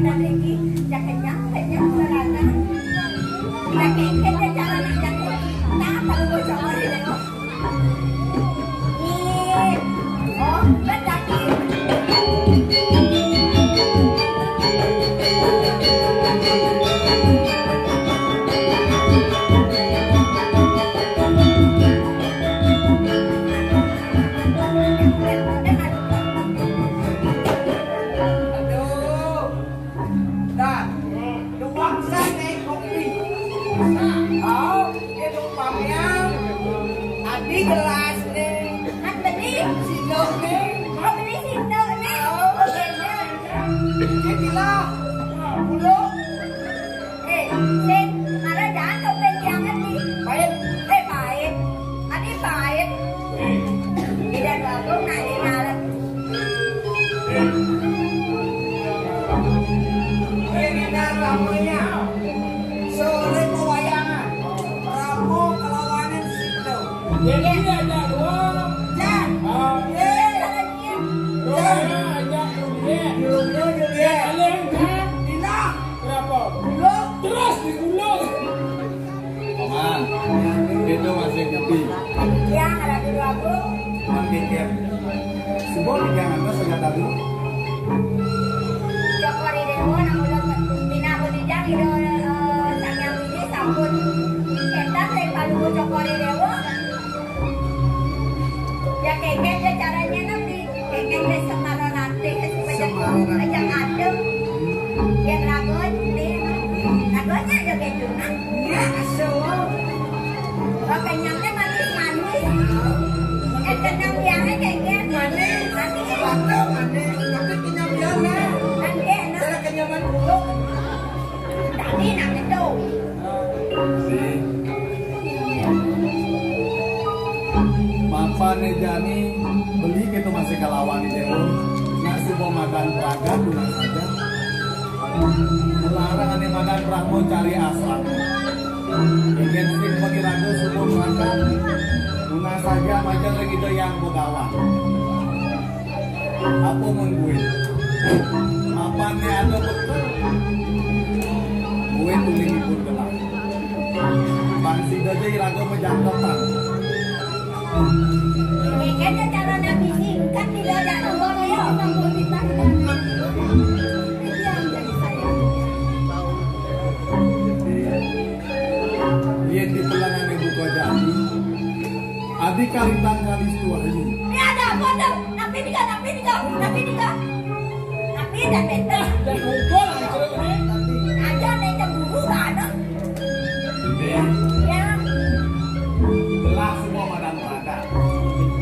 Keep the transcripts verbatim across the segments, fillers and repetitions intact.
Niki, ya kenyang, kenyang, kenyang. Ya kenyang, ya cara nak jadi. Nah, kalau bocor, nih. Oh, kan tadi. Aduh. Dah. Duang sate kopi. Oh, dia dong pamean. Tadi gelas nih. Kan beli. Sendok nih. Oh, beli sendok nih. Oh, bener. Dia bilang, dulu. Eh, Sin, malah jangan kau jangan nih. Baik. Eh, baik. Adi baik. Tidak bagus, nah, ini malam. Ini dah ramenya. Sore pewayangan. Ramo kelawanan situ. Jadi ada dua. Jan. Ah. Iya, salah dia. Romeo ajak Juliet. Romeo, Juliet. Kalian kan? Dina. Berapa? Dulu. Terus digulung. Paman, itu masih nyepi. Iya, ada dulu aku. Makin dia. Semua jangan apa senjata dulu. Joko Ridewo, nang udah pindah aku di jang, itu, eh, sang yang ini sampun. Kita saya palu Joko Ridewo. Ya, kayak caranya nanti. Kayak semaro nanti, semaro nanti. Yang adem. Yang ragon, nih. Ragonnya ada gitu, kan? Ya, so. Oh, kenyangnya manis-manis. Eh, kenyang biangnya kayak gitu. Manis. Manis. Mantap, manis. Tapi kenyang biangnya. Kan enak. Saya kenyaman dulu. Tadi nak itu. Mapan jani beli kita masih kalawan di jero. Nak suba madan pragat dulu saja. Melarang ane madan brahmo cari asal. Ingin sing bagi ragu suba pragat. Dulu saja macam lagi tu yang begawan. Apa mun buin? Mapan ne ada betul. Buin tuling ipun gelah. Bang sida je iraga majangkepan. Kan cara nak bisi, kan tidak ada orang yang sambut kita. Itu yang jadi saya. Yen di pelangane buka jati, adi kalintang kalis tuayu. Ini ada apa tu? Napi nika, napi nika, napi nika. Napi dah betul. Dah ngumpul aja ni. Aja ni cemburu ada. Ya. Lah semua madan pragat.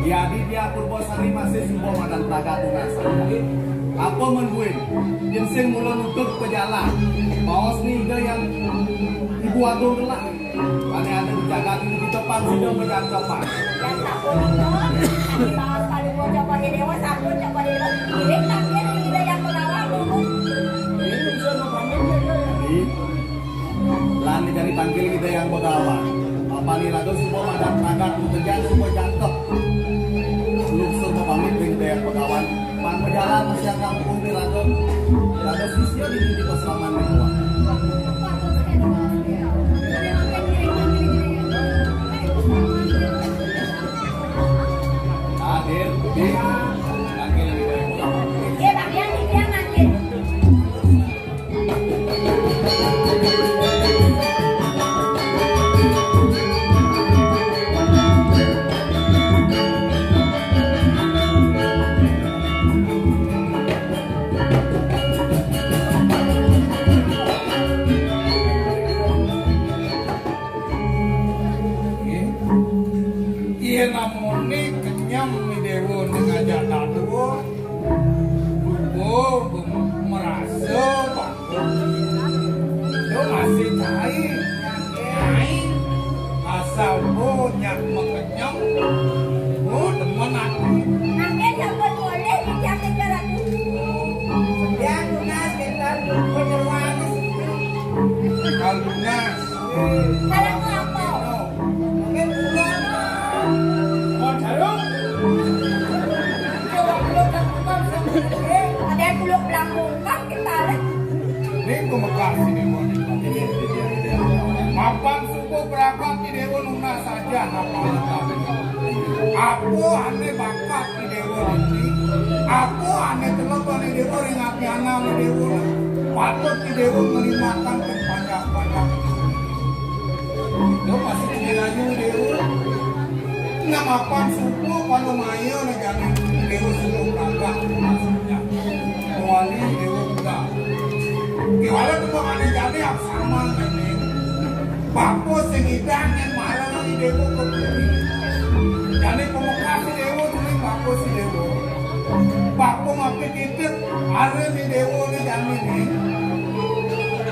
Jadi dia Purbasari masih semua madan pragat tunas. Apa men buin? Yen sing mula nutup pejalan. Baos ni ida yang Ibu Agung telah. Ane ada di jagat ini kita pang sida berjangkapan. Yang sampun itu, kalau bocah pada dewa, sampun cak pada dewa. Kirim takdir ini yang pengawa dulu. Ini bisa mau pamit ya, ya. Jadi, lan dikari tangkil kita yang pengawa. Apa ni raga semua madan pragat, pekerjaan semua jangkep. Belum semua pamit dengan kita yang pengawa. Pan pejalan masih kampung di Raga. Raga sisya di Bukit Paslaman di Goa. Hadir di Raga yang di Goa. Iya, namanya kenyang nih dewa nih ngajak tamu. Rupa merasa bagus. Lu masih cai, cai. Asal lu nyak makenyang, lu demen aku. Makin sampun boleh dijamin jalan. Ya, lunas, kita penyeruan. Kalau lunas. Kalau mau apa? Mungkin pulang. Mau jarum? Ada pulau Belambung, kan kita lihat. Ning kumekas si Déwa. Mapan suba pragat si Déwa nunas saja apa. Apa ané bakat si Déwa niki? Apa ané teleb ané Déwa ring atianan Déwa? Patut si Déwa nglimbakang ring panjak-panjak. Ida masih dirayu Déwa. Nah, mapan suba pada maya né jani Déwa suba pragat. Mawali Déwa ugal. Kéwala tembangané jani aksaman jani. Bapa sing ngidang yén marang Déwa ka puri. Jani pamekas Déwa tuli bapa si Déwa. Bapa mapititip, aré ni Déwa né jani né.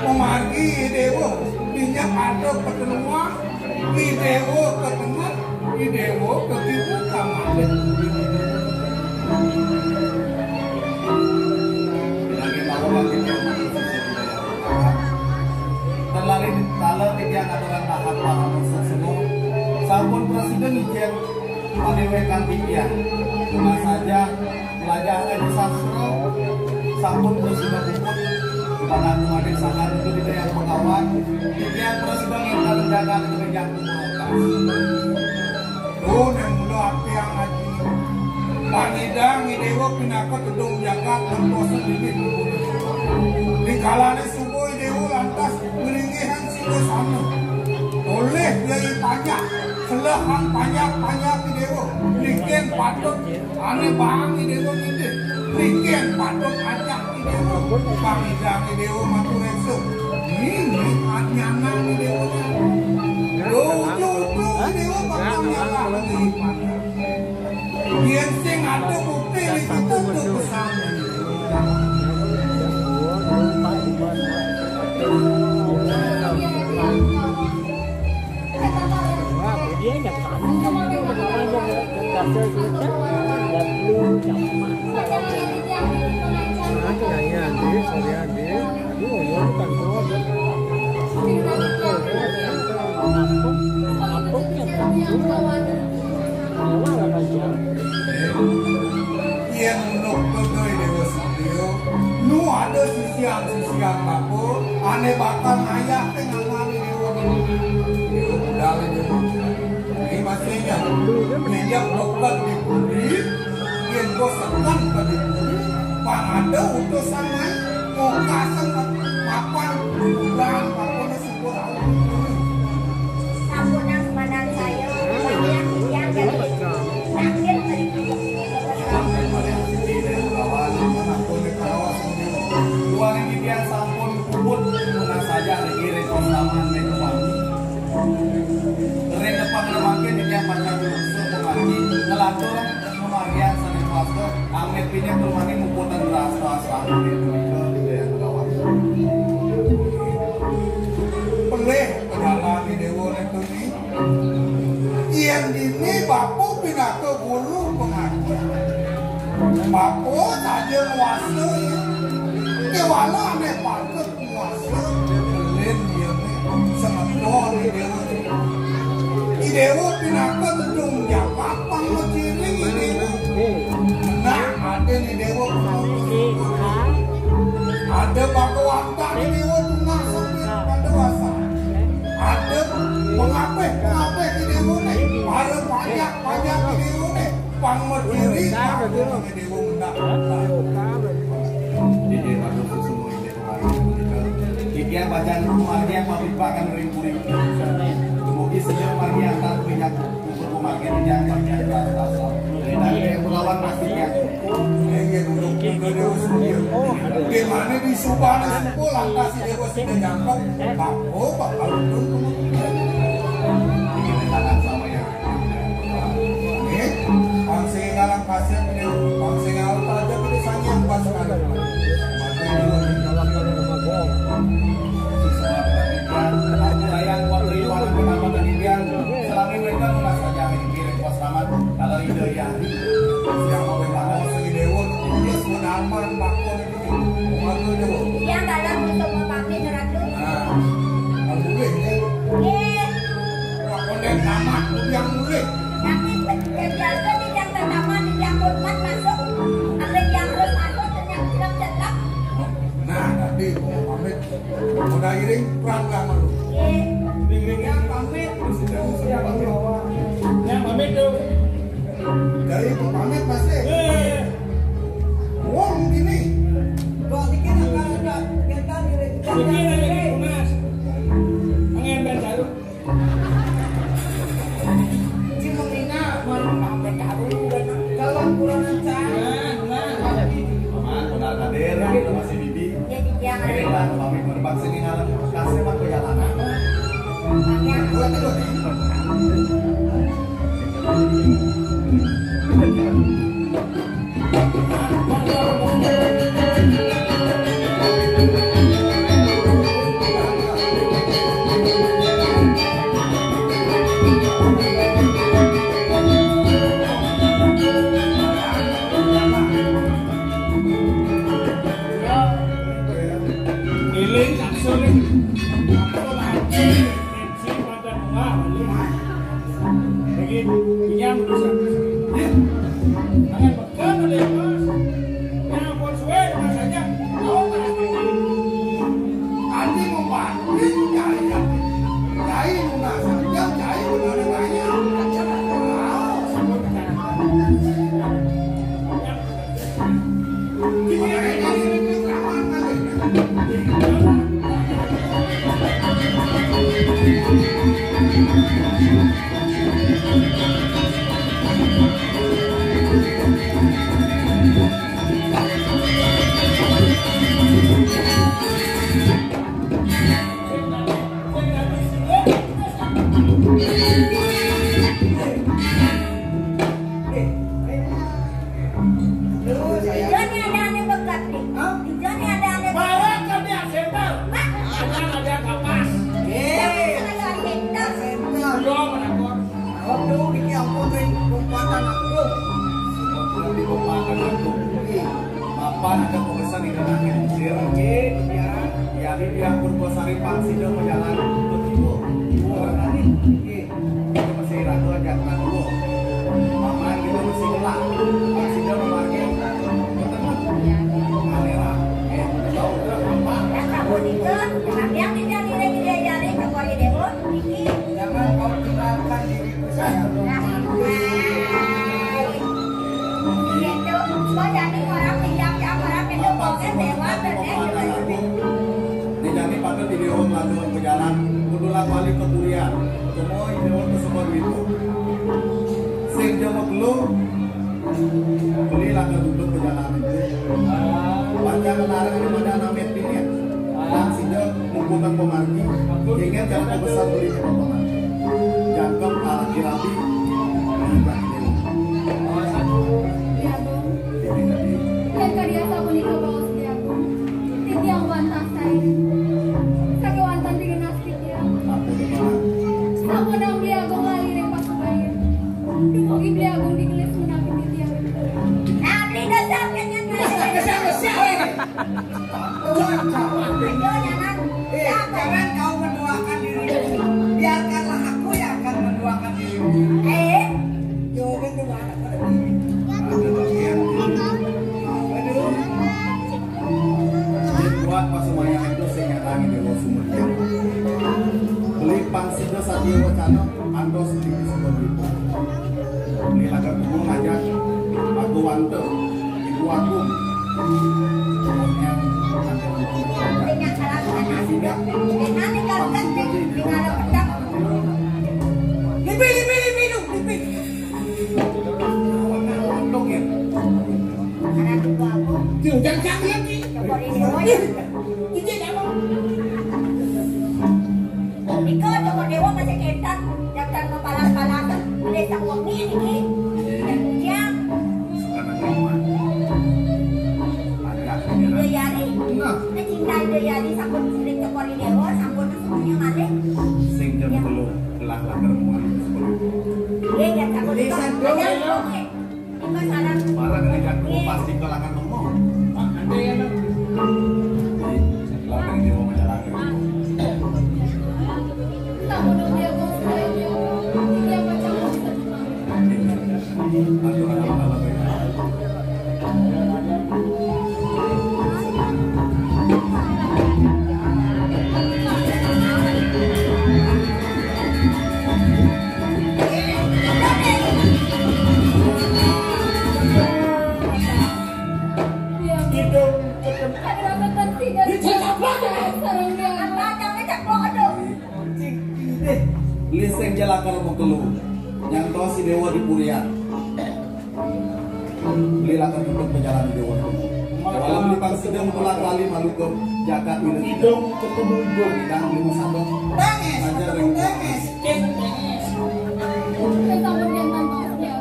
Pamargi Déwa, dinya pada patenuan, ni Déwa ka tengah, ni Déwa ka kiwa, ka madé. Lagi tahu lagi dia masih sisa di daerah. Dan lali taler titiang aturan tahap para musuh semua. Sampun prasida ngicén padéwékan titiang. Cuma saja, belajar ngaji sastra, sampun prasida puput. Kepada adik sangat itu di daerah Bekawan. Titiang prasida minta menjaga kebijakan pemberontak. Duh, yang mula ati yang ngaji. Pangidang Déwa pinaka tedung jagat, lentosan dini. Di kalané suba Déwa lantas nglinggihang sila sama. Olih yai panjak, selehang panjak-panjak Déwa. Likin patut ané baang Déwa nitih. Likin patut ajak Déwa. Pangidang Déwa matur éksa. Ini nyanang Déwa. Lho, ujung-ujung Déwa bakal nyalah lagi panjak. Yén sing ada bukti ning kita tuh pesan. Yén nuk bedoy Déwa Satria, nu ada sisian-sisian bapa, ané bakal ngayah té ngamani Déwa. Déwa budal Déwa. Ini masihnya. Ngejak bokat di budi, yén bos sekan ka di budi, pang ada utusan main, mau kasem papan, bulan, papan. Sampunang semanang saya, yang yang yang dari sakit dari Tuhan ini dia sampun kubut, guna saja lagi rekor laman rekor. Rekor pangleman dia pacar dulu, semua lagi ngelatur. Pamargian sané kuasa, amit pinih permani muputan rasa sané punika di daya kelawan. Pelih pejalan di Déwa Netuni. Yén dini bapa pinaka guru pangaji. Bapa saja kuasa ya. Kéwala ané patut Kuasa lén dia semeton di Déwa. Di Déwa pinaka gedung jagat pang maciri di Déwa. Nah, ada di Déwa. Ada baka wantah di Déwa tunas sampai pada wasa. Ada pengapih-pengapih di Déwa nih. Ada pajak-pajak di Déwa nih. Pang maciri, pang di Déwa mendak. Jadi, bagus semua ini. Titiang bacaan margi yang mabipakan ring kuring. Dumugi sedeng margi antar pinyak kubur margi titiang margi antar asal. Dari yang berlawan pasti yang. Iya, duduk, duduk, duduk. Di mana di Subang, Sumpo, lantas di Déwa sudah nyampe. Bako bakal turun. Ini tangan sama yang Nih, pang sing ngalang pasir, nih, pang sing ngalang pasir, nih, sanjang pas sekali. Aku sayang, waktu itu, aku pertama kejadian, selama ini kan nggak saja mikirin pas amat, kalau ide ya, siang mau bertanya, mau sing dewa, dia semua aman, bakal Yang dalam semua pamit, Ratu. Nah, kalau boleh, ya. Nggih. Apa yang nama, yang boleh. Tapi biasa di yang pertama, di yang hormat masuk. Ada yang harus masuk, dan yang tidak tetap. Nah, tadi mau pamit. Kairing perang lah malu. Ring-ring yang pamit. Yang pamit tuh. Dari pamit masih. Eh. Wong gini. Kok bikin apa ada? Kita ngiring. Bikin aja di Tunas. Pengen baru. Kalau kurang ajar. Nah, nah. Paman, benar hadir, kita masih bibi. Ini lah, pamit merbak sini ngalam. Kasih waktu jalan. Buat itu. Eling langsung nih. Langsung mati. Bensin pada bunga, balik. Lagi pinjam terus. Tangan pegang oleh bos. Yang pun suwe rasanya. Tahu tak? Andi mau bantu cari. Cari lunas, yang cari benar banyak. Joni ada ane bekat nih. Hah? Joni ada ane bekat. Malah kan dia center. Hah? Ada, ada kapas. Ada center. Center. Yo, mana kok? Waktu ini aku tuh kekuatan aku. Waktu di kekuatan aku. Iya. Bapak ada pesan di kena kincir. Iya, iya. Ya, di dia Purwosari Pangsida menjalan ke timur. Orang tadi. Iya. Kita masih ragu aja, tenang dulu. Paman kita masih gelap. Masih ada memanggil. Ketemu. Kamera. Eh, tahu, udah, apa? Aku itu, kenapa yang tidak diri-diri jari ke Kori Dewo? Ini. Jangan kau tinggalkan diriku, sayang. Nah, nah. Itu, kau jadi orang pinjam-pinjam, orang pinjam, kau kan dewa, kan, ya, gitu. Ini jadi patut di Dewo, lalu berjalan, kudulah balik ke Purian. Semua ini untuk semua duitku. Sing jama belum, belilah ke duduk perjalanan itu. Panjang kendaraan ini pada anak met ini. Dan sehingga menggunakan pemargi, ingat jangan besar beli pepotongan. Jangkep arah kirabi, mengubah ini. Iya, Bang. Ini tadi. Dan karya sapunika baos, iya, Bang. Titiang wantah saya. Saga wantah dengan Sampun nang Beli Agung lali ring Pasubaya. Dumugi Beli Agung digelis menawi titiang. Nah, Beli dosa, kan, kan, kan. Dosa, dosa, dosa, weh. Ayo, jangan. Eh, jangan kau menduakan dirimu. Biarkanlah aku yang akan menduakan dirimu. Eh. Yo, kan, tuh, anak pada diri. Ada bagian. Aduh. Buat pasumaya itu sing nyatangi Dewa Sumedya. Beli pangsida sadia wacana antos di Sumedya. Beli lakar temu ngajak Bhagawanta, Ibu Agung. Yang ada di sini. Lipi, lipi, lipi, lipi. Awan, awan, dong, ya. Anak buahku. Tuh, jangan sakit lagi. Cokor ini, oh, ya. Ini, jangan. Iko, Cokor Dewa masih ketat. Daftar kepala-kepala tuh. Boleh tak wangi ini, Ki? Yang hujan. Sekarang ini, Mak. Ada. Indo Yari. Nah. Ini cinta Indo Yari, sampun silik Cokor Dewa, sampun semuanya mati. Sing jam Ya. Telu. Gelah lakar muat sepuluh. Iya, iya, takut. Tulisan dulu. Ada yang oke. Ini masalah. Barang ini kan Iya. Pasti kalangan ngomong. Pak, ada ya, Pak? Jadi, lakar ini mau masalah. Tak mau dia, Bos. Dia macam apa? Aturan apa, Pak? Ada rasa tersinggah. Ini cakap lah. Sareng dia. Apa, jangan cakap, aduh. Liseng jalakar mengkelu. Nyang tos si Dewa di Purian. Beli lakar untuk menjalani Dewa. Walau beli pang sidang tulak lali malu ke jagat ini. Hidung ketemu hidung. Hidang lima satu. Tengis, aja ketemu ring tengis. Cek tengis. Kita kemudian tanpa usia.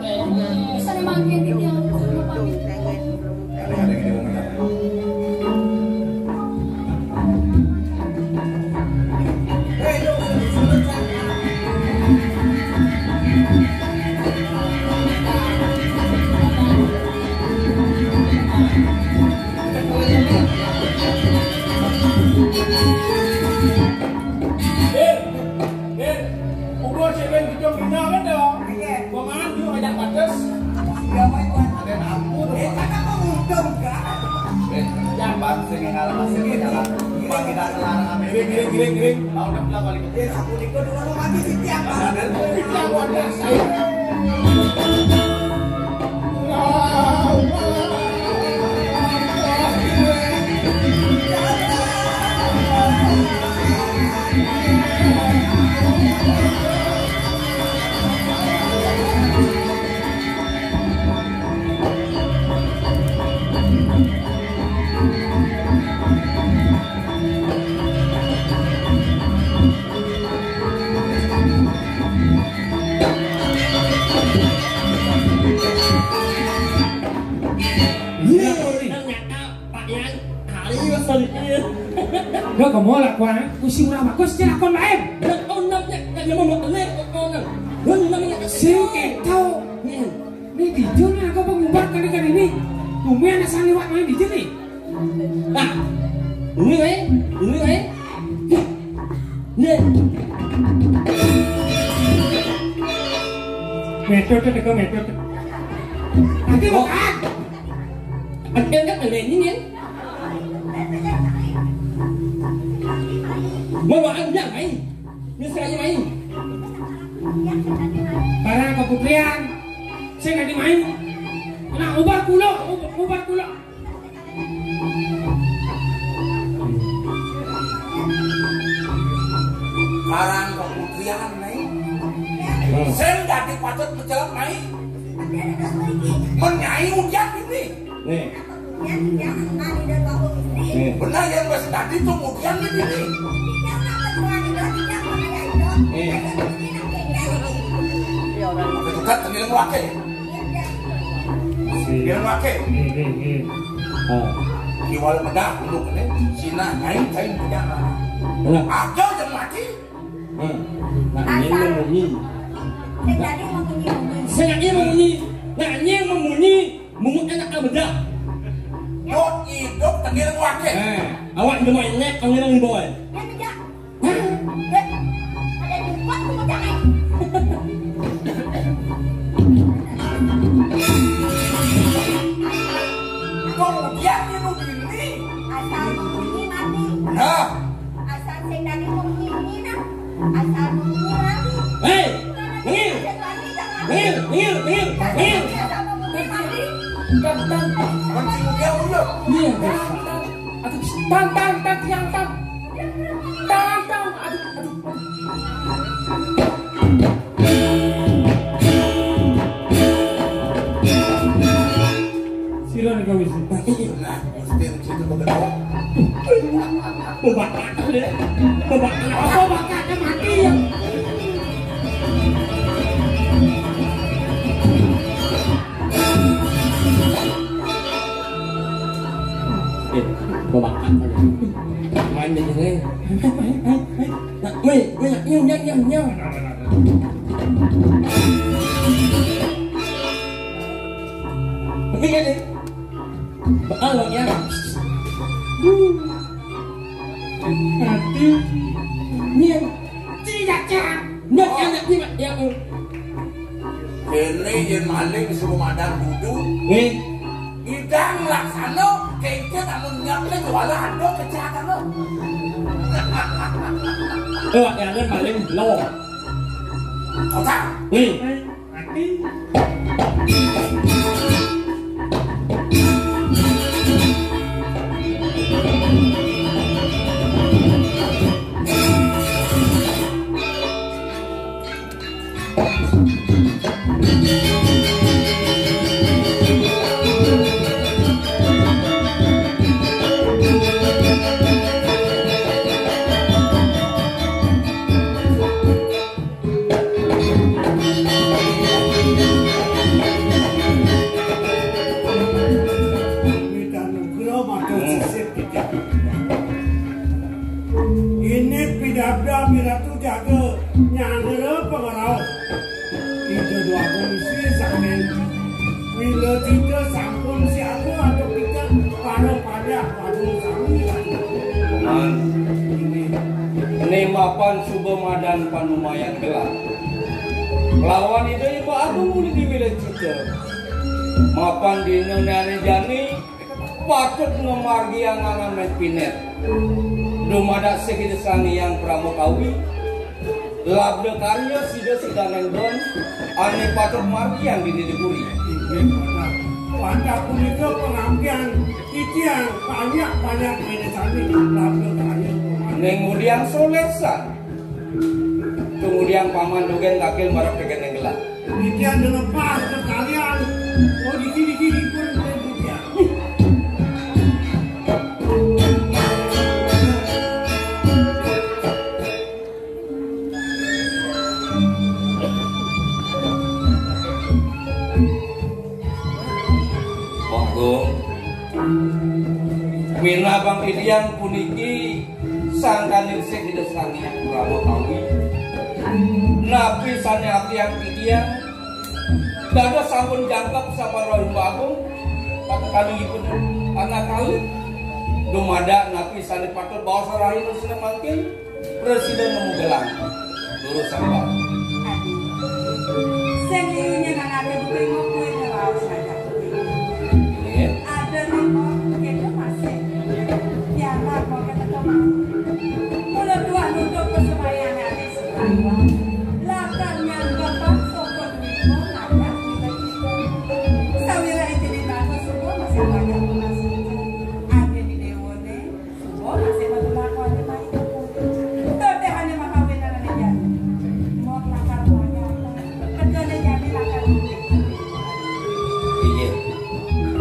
Kita makin tinggi untuk pamit. Ada-ada yang Dewa menjaga. Umur sing wis pitung dina kan to? Iya. Wong mangan yo ajak bates. Iya, Pak Iwan. Ada ampun. Eh, kan aku ngudung, Kak. Eh, jamban sing ngalah sing ngalah. Pak kita selarang Amerika. Giring, giring, giring. Mau udah pulang balik. Eh, aku ikut dulu mati di tiang, Pak. Ada tiang wadah. Iya, Pak Yan, hari ini sedikit. Gua ke mall, Pak. Ku si murah bagus, cek lakon lain. Lakon nanya, nanya mau makan, lakon. Gua namanya si Keto. Nih, dijun aku pengubat kali kan ini. Tumben asal lewat main dijun nih. Nah, ini, eh, ini, eh. Nih. Metode, tega metode. Nanti makan. Ada nggak ada ini, nih? Mau makan, nggak, main? Ini sekali main. Barang keputrian. Saya nggak dimain. Nah, ubar kulo, ubar, ubar kulo. Barang keputrian, nih. Hmm. Saya nggak dipatut mencelak, main. Menyai ujian ini. Nih. Nih. Benar yang masih tadi tuh ujian ini. Nih. Aku juga tengil wake. Tengil wake. Nih, nih, nih. Ah. Kiwal medah dulu kene. Sina naik kain pegang. Nah. Ada yang mati. Hmm. Nah, ini asal memunyi. Sing tadi memunyi, memunyi. Sing tadi memunyi. Nah, ini yang memunyi, mungut enak ka bedak. Yo, hidup tengil wake. Eh, awak demen enak, pangeran boy. Ya, bedak. Hah? Eh, ada di luar tuh bedak, eh. Kemudian minum ini. Asal memunyi mati. Nah. Asal sing tadi memunyi, nah. Asal memunyi lagi. Hei, Mengil. Mengil, Mengil, Mengil, Mengil. Asal memunyi lagi. Tang, tang. Iya. Tang, tang, tang, tiang, tang. Tang, tang. Aduh, aduh, aduh. Sira nika wis. Nah, mesti cerita begitu. Bebak aku deh. Bebak apa bakatnya mati ya? Eh, bebak aku deh. Main deh, eh. Nah, weh, weh, nyong, nyong, nyong, nyong. Tapi kan, eh, Bakal lagi ya. Aduh. Nyen. Tidak, Cak. Nyen, anak ni, Mak. Ya, eh. Ini yang maling suruh madang duduk. Eh. Idang laksana, kengke tak menyap ni jualan ada kecelakaan. Eh, yang maling lo. Kota. Eh. Mati. Kita sampun siaga atau kita para padah pada sami. Man, ini mapan suba madan panumayan gelah. Lawan Ida Hyang Agung uli diwilih cita. Mapan dina nane jani patut ngamargiang angan pinet. Dumadak sing Ida Sang Hyang Parama Kawi, labda karya sida sidaning don ane patut margiang dini di puri. Inggih, wantah. Wantah punika pangampian titiang banyak-banyak rene sami labda karya. Ning ngudiang solesan. Tunggudiang paman dogen kakil marep tegening gelah. Titiang lepas sekalian. Oh, diki, diki, dipun, dipun, dipun. Monggo. Minabang titiang puniki sangkaning sing Ida Sang Hyang Parama Kawi. Napi sane atiang titiang dados sampun jangkep sabar Hyang Agung, katekanipun anak kalih. Dumadak napi sane patut baos rahina sine mangkin. Presiden nemu gelang. Lurus sambal. Aduh. Sing liunya nang ate buku lima puluh ini laos ngajak. Iya. Ada lima, kita masih. Ya, lah, mau kita tuh mau. Mula dua nutup persembahyang hari sembahyang. Latar nyanggapan sokot lima ngajak kita. Sawira ini di bagus semua masih banyak masih. Ada di Dewo nih. Suba masih madu laku aja mari. Totehane mahawin anane jani. Mok lakar banyak. Kedone jani lakar mudik. Inggih.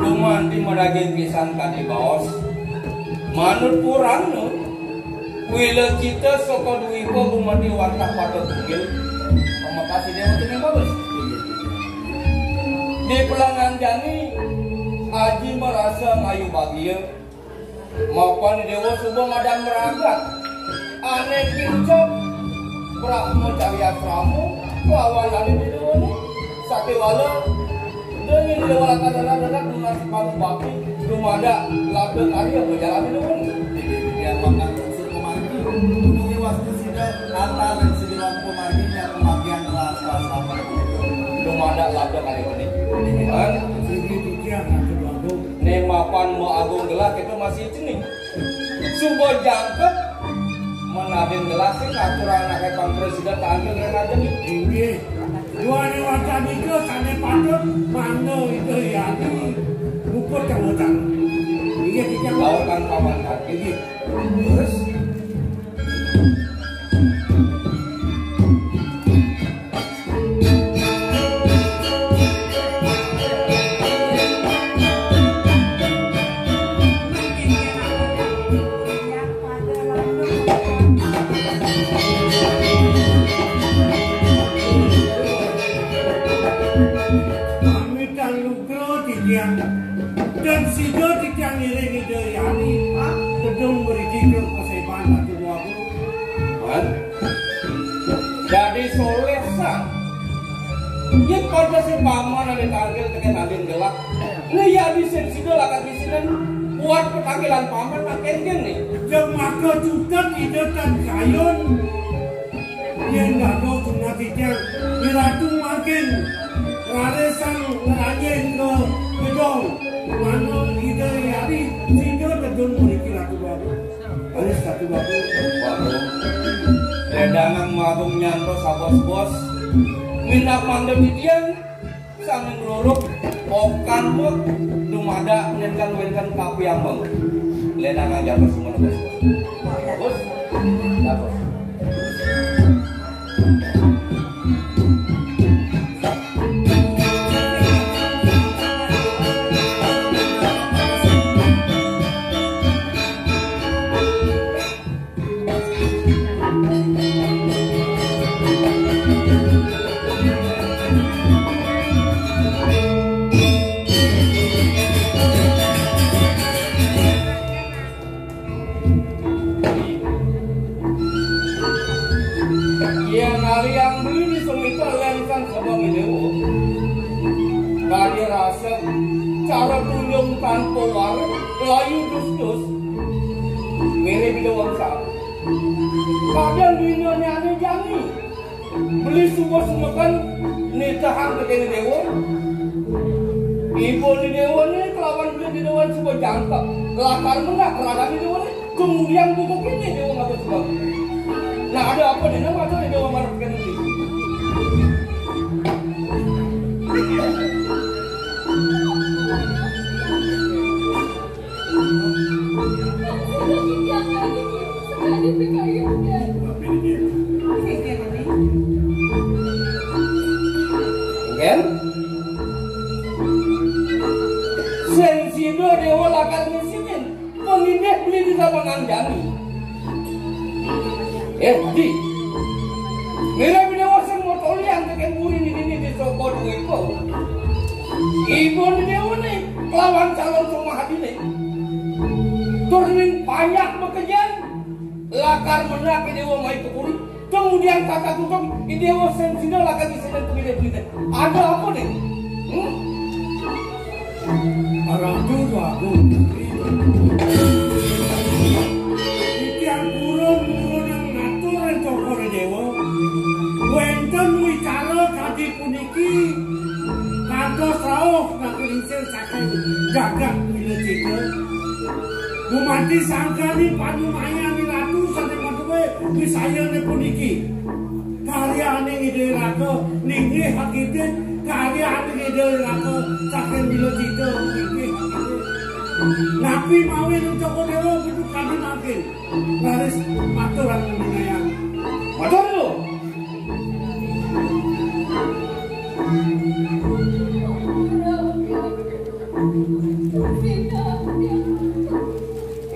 Gumanti madaging pisan kadi baos. Manut purana, wila cita saka dwipa gumanti wantah pada tunggil. Pamakasih Dewa Tengah Babes. Di pelangan jani, Aji merasa ngayu bagia. Mapan Dewa suba madan meragat. Ane kincep Brahma Carya Asrama lawan ane Dewa ni. Sakewala dene Dewa lakar dadak-dadak nunas pangubakti dumadak labda karya majalan Dewa ni. Dia makan unsur pemargi. Gununge wastu sida antar sida pemargi yang pemargian kelas-kelas apa. Dumadak labda karya ni. Kan? Sigi titiang atu bagus. Ning mapan Mbok Agung gelah kita masih cening. Suba jangkep menadin gelah sing aturang anake pang presiden tanggil ring ajeng. Inggih. Duane wacana nika sane patut mangda Ida Yani luput kang ucap. Inggih, titiang. Lawan paman kaki. Inggih. Terus. Pamitan lugra titiang. Dan sida titiang ngiring Ida Yani, ha? Gedung mriki ke paseban Ratu Dwagung. Wan. Dadi soleh san. Yen pada sing paman ane tangkil teken adin gelak. Ngayadi sing sida lakar isinen buat petangkilan paman makin gini. Jeng maka cutet ida tan kayun. Yen dados sunat titiang, Iratu makin raresan ngeranjing ke gedong. Mano Ida Hyang Aji, sida tedun mriki Ratu Babu. Alis Ratu Babu. Waduh. Ledangan magung nyantos abos-bos. Minab mangda titiang. Sami ngruruk, okan mut, dumadak nenten wenten kapiambeng. Lenang aja apa semua bos. Bos, ya bos. Terus-terus, mirip Ida Wangsa. Kadang dunia ni aneh jani. Beli suba sumeken nitehang tekén Déwa. Ibu ni Déwa ni kelawan beli ni Déwa suba jangkep. Lakar mendak keragan ni Déwa ni. Kemudian buku kini Déwa ngapa suba. Nah, ada apa ni? Nama ada Déwa marep kene ni? Engken? Sing sida Déwa lakar ngisinin panginggih beli di sabangan jani. Eh, Di. Mira Déwa sing motolian tekén puri nini di Soko Dwipa. Ibu ni Déwa ni kelawan calon sumahadine. Tur ning panjak makejan lakar mendak Déwa mai ke puri. Kemudian kata tutup, Déwa sing sida lakar ngisinin puri. Ada apa ni? Hmm? Ratu Agung. Titiang purun-purun ngatur Cokor Déwa. Wénten wicara kadi puniki kantos rauh nakelingsir saking jagat Wilacita. Dumados sangkaning panumayan Ratu sané madué wisayane puniki. Karyaning Ida Raka linggih akidik, karyaning Ida Raka saking Wilacita linggih akidik. Napi mawon Cokor Déwa kudu kadi mangkin? Raris matur agung dinayang. Matur nuwun.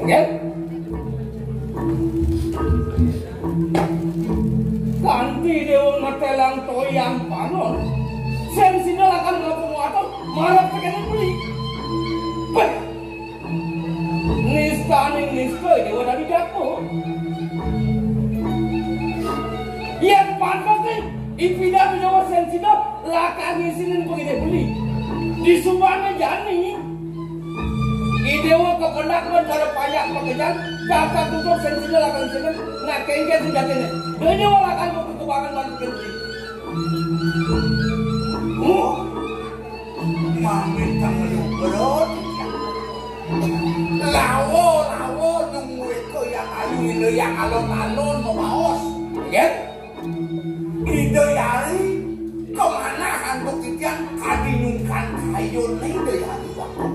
Nggih. Kanti Déwa metelang toyan panon. Sing sida lakar ngapa muatur marep tekene beli. Beh. Nistaning nista Déwa dadi jago. Yen pantes nih, ipidan Déwa sing sida lakar ngisinin pengine beli. Di subane jani. I Déwa kepenak lan para panjak pekejan, kakak tutup sing sida lakar ngisinin, nak kengken sejatine. Déwa lakar kebangan lan kengken. Huh? Pamit kang Lubro. Lawa, lawa, nunggu iko yang ayu, ilo yang alon-alon, mabaos. Nggih. Ida Yari, kemana antuk titiang kadi nyungkan kayun Ida Yari waktu.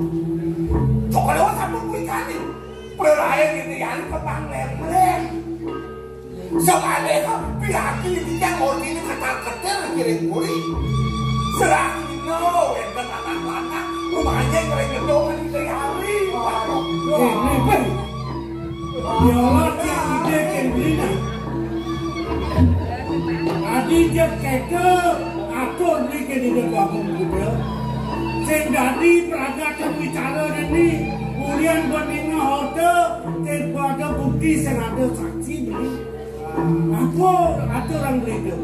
Coba lewat satu kuwi kali. Prelayan Ida Yari kepang lemlem. Semalih piaki titiang ordine ketar-ketir ngiring puri. Serah ino wénten anak lanang rumahnya ngiring gedong Ida Yari. Waduh. Eh, eh, eh. Ya Allah, tiang ide kén beli nah. Adi jep keke atur beli kén ide Agung Buda. Sing dadi pragat wicara ini, kemudian bandinga hote, sing ada bukti, sing ada saksi beli. Apa aturan beli itu?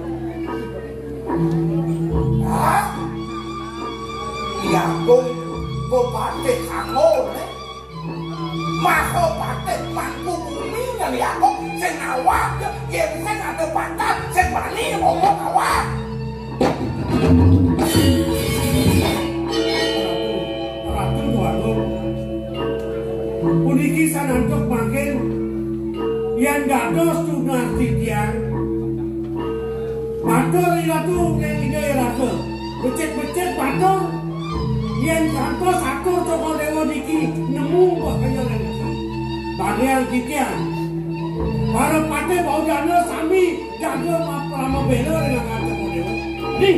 Hah? Iya, Agung, Bupati Sango, eh? Mahapatih Mangkubumi nyeliako sing awak, yen sing ada bakat, sing bani ngomong awak. Ratu, Ratu Agung. Puniki sanantuk mangkin yen dados tunas titiang. Matur Ratu ing Ida Ratu. Becik-becik matur yen kantos atur Cokor Dewa niki nemu bahaya niki. Bagian titiang. Para patih Baudana sami jaga mapramabela dengan Cokor Dewa. Di.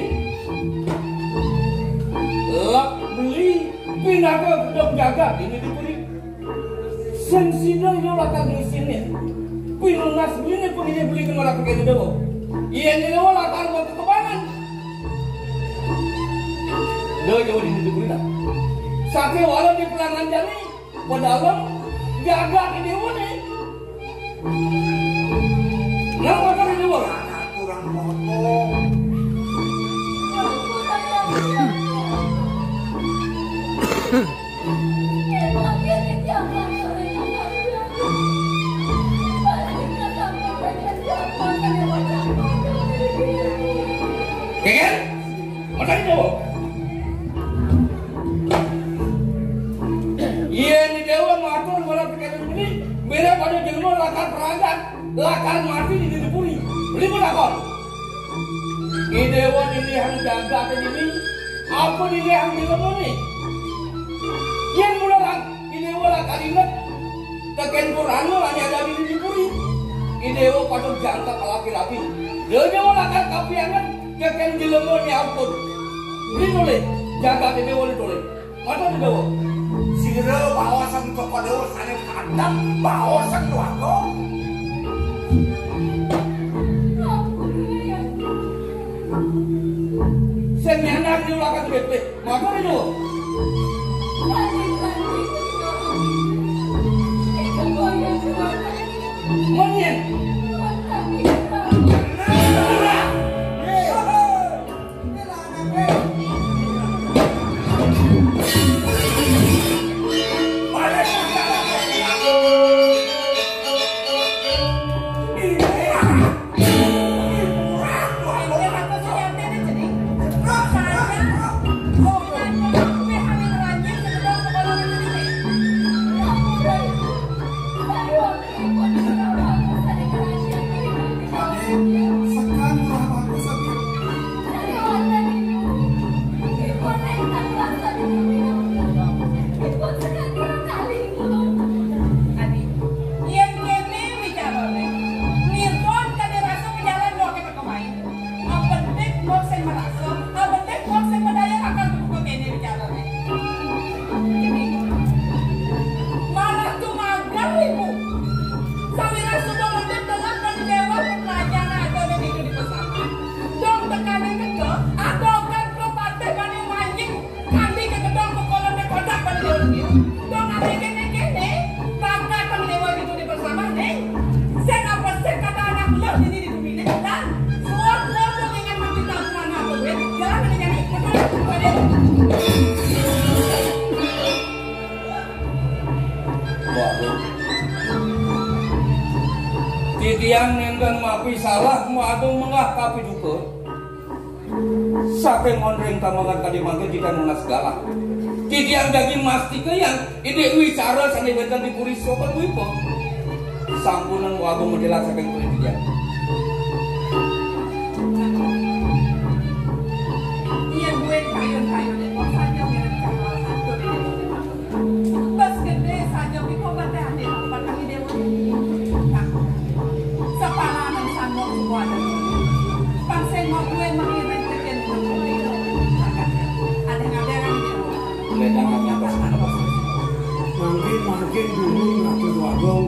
Lak beli pinaka gedung jagat ini dipuri. Sing sida ila lakar ngisinin. Pinunas beliné pengine beli kena lakar kene dewa. Yen dewa lakar mau kekebangan. Dewa jauh di situ kulina. Sate walau di pelangan jani, pedalem jaga di dewa nih. Nang motor di dewa. Kurang motor. Jelema lakar pragat, lakar mati di diri puri. Beli pun lakon. Idewa nilihang jagat ini, apa nilihang jelema ni? Yang mula Idewa lakar inget, teken purana lan ada di diri puri. Idewa patut jangkep laki-laki. Dewa lakar kapianget, teken jelema ni ampun. Beli boleh, jagat Idewa boleh boleh. Mata Idewa. Sira baosang Cokor Dewa sane kadang baosang keluarga. Sing nyanak di belakang bete. Mata Idewa. Monyet. Sekan murah bagus, Abi. Adi, yen kene wicarane, Nirton kade rasa pejalan doake teko main. Abedik wong sing merasa, abedik wong sing medaya akan kebuka kene wicarane. Malah tumagal ibu. Sawira sudah mendem dalam pendewa pelajaran atau di pesantren. Dong tekane kecil, atau kan kepatih bani manjing. Kami ke gedong ke kolam ke kodak pada dewa sendiri. Dong ada kene-kene, bangga temen dewa itu di bersama, Neng. Saya apa saya kata anak lo ini di bumi ini, dan semua keluarga dengan mati tahu mana aku, ya. Jangan ada nyari, betul, betul. Waduh. Titiang nenten mapi salah, madu mengah tapi duka. Saking onring tamangan kadi mangkin titiang nunas galah. Titiang daging mastika yang indik wicara sane wenten di puri sopan wipo. Sampunang wagung medela saking puri titiang. Iya, gue kayun-kayun, kok saja mirip kenal satu. Bas gedhe saja piko bate ade bakal dewa. Sepalanan sandok semua ada. Pangseng mau kue mengiring teken. Ada ngaderan dewa. Ledangan nyata sana. Mangkin-mangkin dulu Ratu Agung.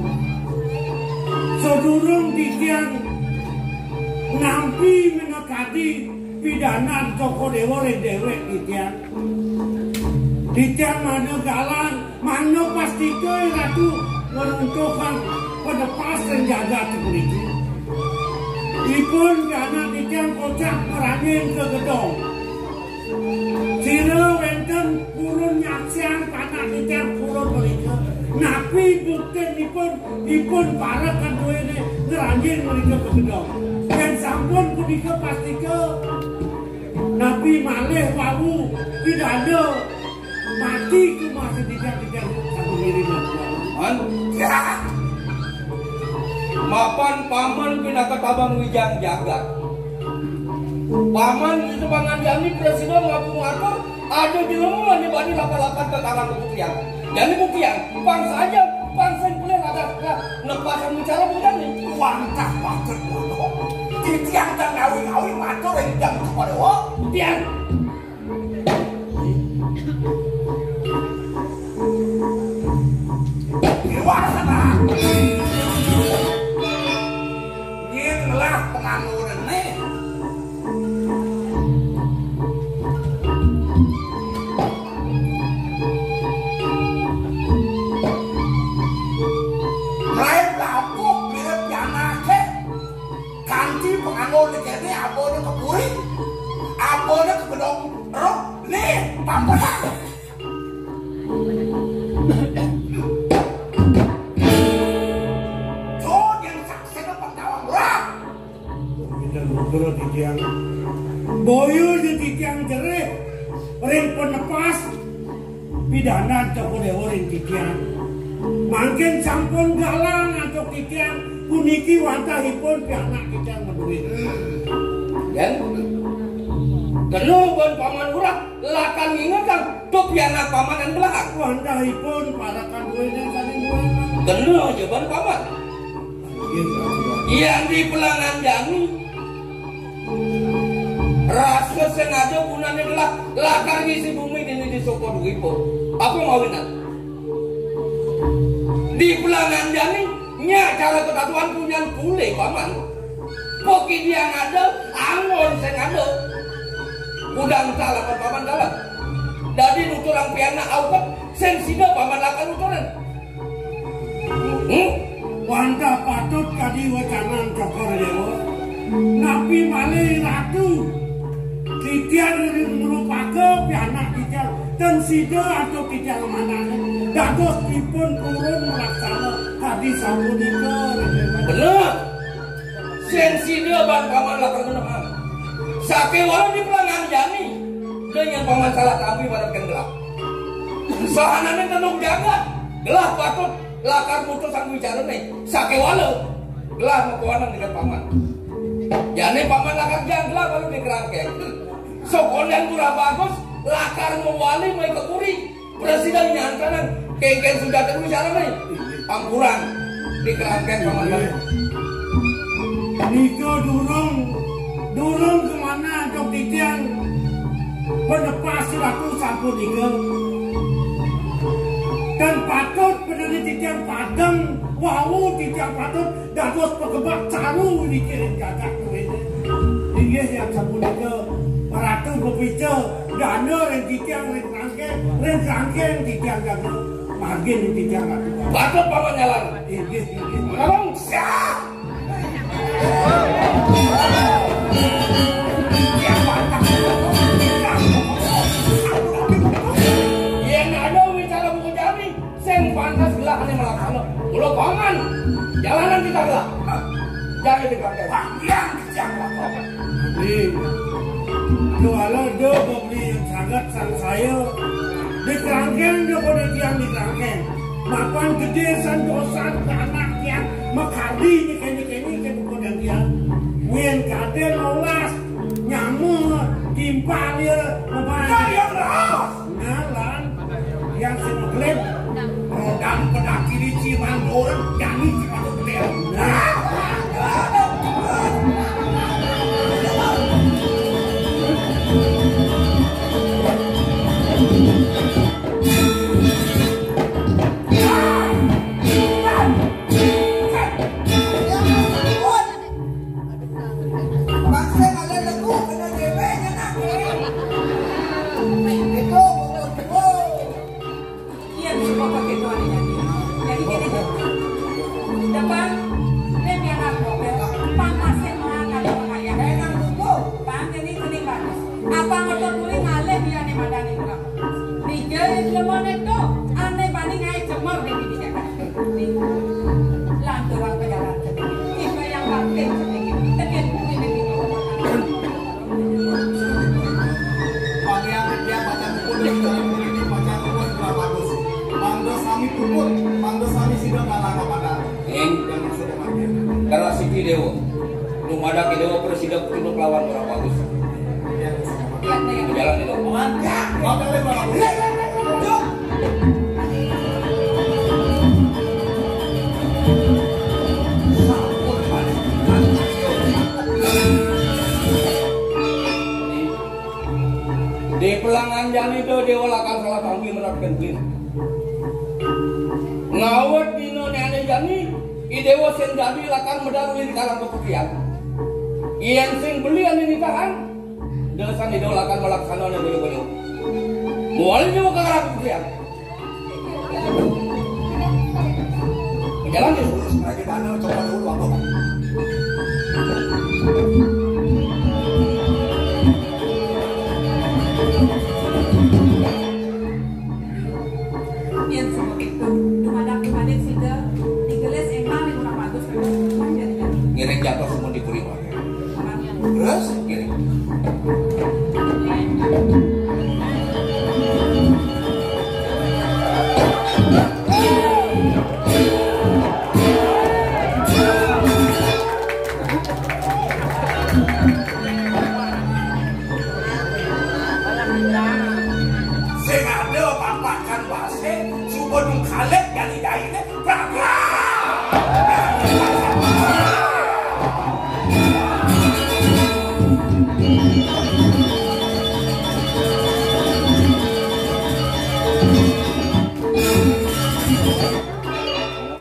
Sedurung titiang nampi menekadi pidanan Cokor Dewa ring dewek titiang. Titiang mangda galang, mangda pastika Ratu ngruntuhang penepas ring jagat puniki. Ipun pianak titiang kocap ngranjing ka gedong. Sira wenten purun nyaksiang panak titiang purun punika. Napi buktinipun ipun para kaduene ngranjing mrika ka gedong? Yen sampun punika pastika, napi malih wau pidana mati kumasi titiang-titiang satu ngiring. An? Ya. Mapan paman pinaka tabang wijang jagat. Paman itu panganjani presiden ngaku ngatur, ada di lemu mani bani lapan-lapan ke tangan keputrian. Jadi buktian, pang saja, pang sing boleh ada nepasan bicara bukan nih. Wantah patut bodoh. Titiang dan ngawi-ngawi matur ing jam kepada wong. Buktian. Iwasana. Yen ngelah pengangguran nih. Mulai lapuk mirip pianake. Kanti penganggur di kene, abone ke puri, abone ke gedong roh, nih, pampet. Tuh, yang saksina Pak Tawang Murah. Kita nugra titiang. Boyo je titiang jerih, ring penepas, pidanan Cokor Dewa ring titiang. Mangkin sampun galang antuk titiang puniki wantahipun pianak titiang madué. Yén kena ban paman urah, lakar ngingetang, to pianak paman yang belakang. Wantahipun parekan duéné sané dué. Kena aja ban paman. Yén di pelangan jani, rasa sengaja gunané gelah lakar ngisi bumi dini di soko duwipun. Apa mawinan? Di pelangan jani, nyak cara ketatuan punyan kulé, paman. Poki dia ngada, anggon sing ada. Udang salah paman dalam. Dadi nuturang pianak auket, sing sida paman lakar nuturin. Hmm? Wantah patut kadi wacanan Cokor Déwa. Napi malih Ratu titiang ngrupaka pianak titiang ten sida antuk titiang manah. Dados ipun purun malaksana kadi sapunika. Bener. Sing sida ban paman lakar ngenehang. Sakéwala di pelangan jani. Dengan paman salah tampi pada bikin gelah. Sahanané tenung jagat. Gelah patut lakar mutus sang wicarané. Sakéwala. Gelah makuanang dengan paman. Jani paman lakar jang gelah baru di kerangkeng. Sok kondang murah bagus. Lakar mewali mai ke puri. Presiden nyantanan, kéngkén sujata dulu carane. Pampuran di kerangkén paman. Nika durung, durung kemana antuk titiang penepas ratu sampun nika. Dan patut bener titiang padeng, wau titiang patut dados pegebak caru niki ring jagat kuwi. Inggih yang sapunika, Ratu bepica, dana ring titiang ring Rangkeng, ring Rangkeng titiang jaga, margin titiang Ratu. Patut paman nyalan. Inggih, inggih. Menolong siap. Yang ada wicara buku jami. Sing pantes gelahane malaksana. Mula paman, jalanan kita gelah. Jani dipakai. Wah, yang kejam lah. Di kuala do beli yang sangat sang saya. Di kerangkeng dia pada tiang di kerangkeng. Mapan gede santosan ke anak tiang. Makardi ni kene-kene ke buku dan tiang. Wien kade lolas. Nyamuk, timpal ya. Mapan. Nah, yang Nah, lan. Yang sing ngeklip, rodang pedaki di Cimandor, jani Cimandor gede. Nah. Bangsa ada lagu kena jebeng anak. Itu betul. Iya, bisa bapak gitu, aneh. Jadi gini, depan, dia biar aku, biar panasnya makan sama ayah. Enak, Bu. Bang, ini kuning bagus. Apa motor kuning ngalih dia nih, madani, Bu. Tiga, ini lemon itu, aneh paling aja cemor di sini, Kakak. Lanturan pejalan sedikit. Tiba yang batin sedikit. Tekin kuning ini. Pangeran Widya Pacar Puput dari Jalan Puri ini Pacar Puput Kurang Bagus. Mangga sami puput, mangga sami sida kalah kapadan. Ing. Dan maksudnya mangga. Karasiki Dewa. Lumadak Dewa presida putih lawan Kurang Bagus. Iya, iya. Jalan itu. Mantap. Mantap, Kurang Bagus. Yuk. Di pelangan jani do dewa lakar salah tampi menerapkan bin. Ngawet dino nyane jani, i dewa sing dadi lakar medal uli di karang kepukian. Yen sing beli ane nitahan, Dene sane do lakar malaksana ne boyo-boyo. Mual nyu ka ngarap kudian. Jalan dulu, lagi mana, coba dulu, Abang. Yen sumur itu, dumadak-dumadik sida, digelis emang di murah bagus. Ngiring jatuh semua di puri. Terus? Kiri. Kiri.